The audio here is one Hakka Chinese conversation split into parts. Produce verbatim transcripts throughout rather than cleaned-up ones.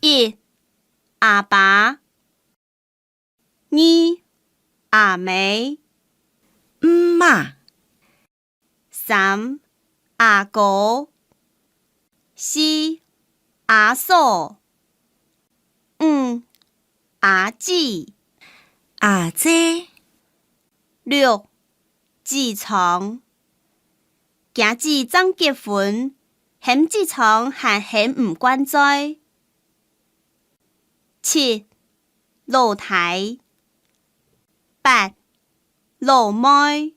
一、阿爸。二、阿姆。姆媽。三、阿哥。四、阿嫂。五、阿姊。阿姊。六、姊丈。厥姊正結婚，喊姊丈還喊毋慣嘴。七、老弟。八、老妹。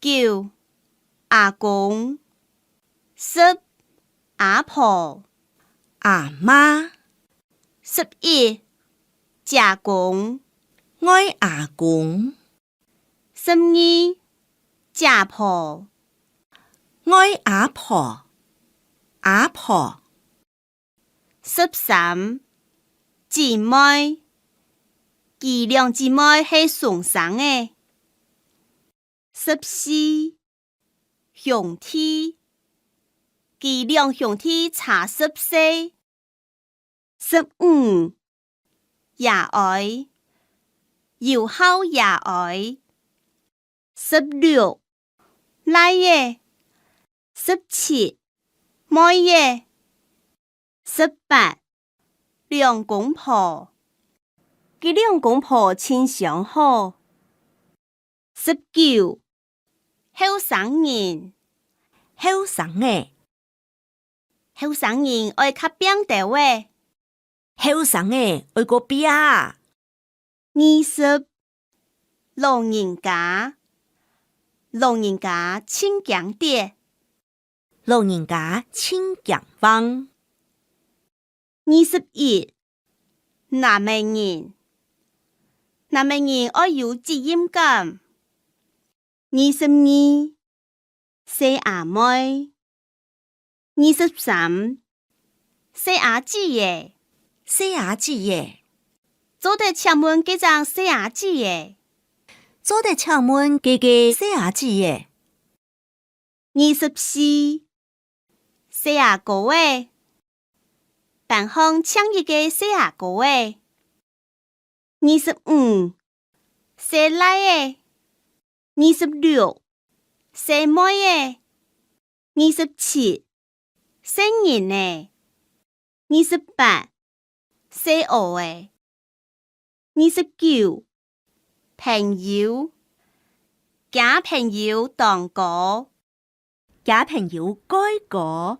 九、阿公。十、阿婆。阿媽。十一、姐公。外阿公。十二、姐婆。外阿婆。阿婆。十三、姊妹。佢兩姊妹係雙生个。十四、兄弟。佢兩兄弟差十歲。十五、爺哀。有孝爺哀。十六、倈仔。十七、妹仔。十八、兩公婆。佢兩公婆盡相好。十九、後生人。後生仔。後生人愛較拚兜仔。後生仔愛過拚啊。二十、老人家。老人家盡驚跌。老人家盡驚橫。二十一、男仔人。男仔人愛有責任感。二十二、細阿妹。二十三、細阿姊仔。細阿姊仔。做得請問該隻細阿姊仔？做得請問該个細阿姊仔？二十四、細阿哥仔。班項淨一个細阿哥仔。二十五、細倈仔。二十六、細妹仔。二十七、細人仔。二十八、細孲仔。二十九、朋友。厥朋友當高。厥朋友蓋高。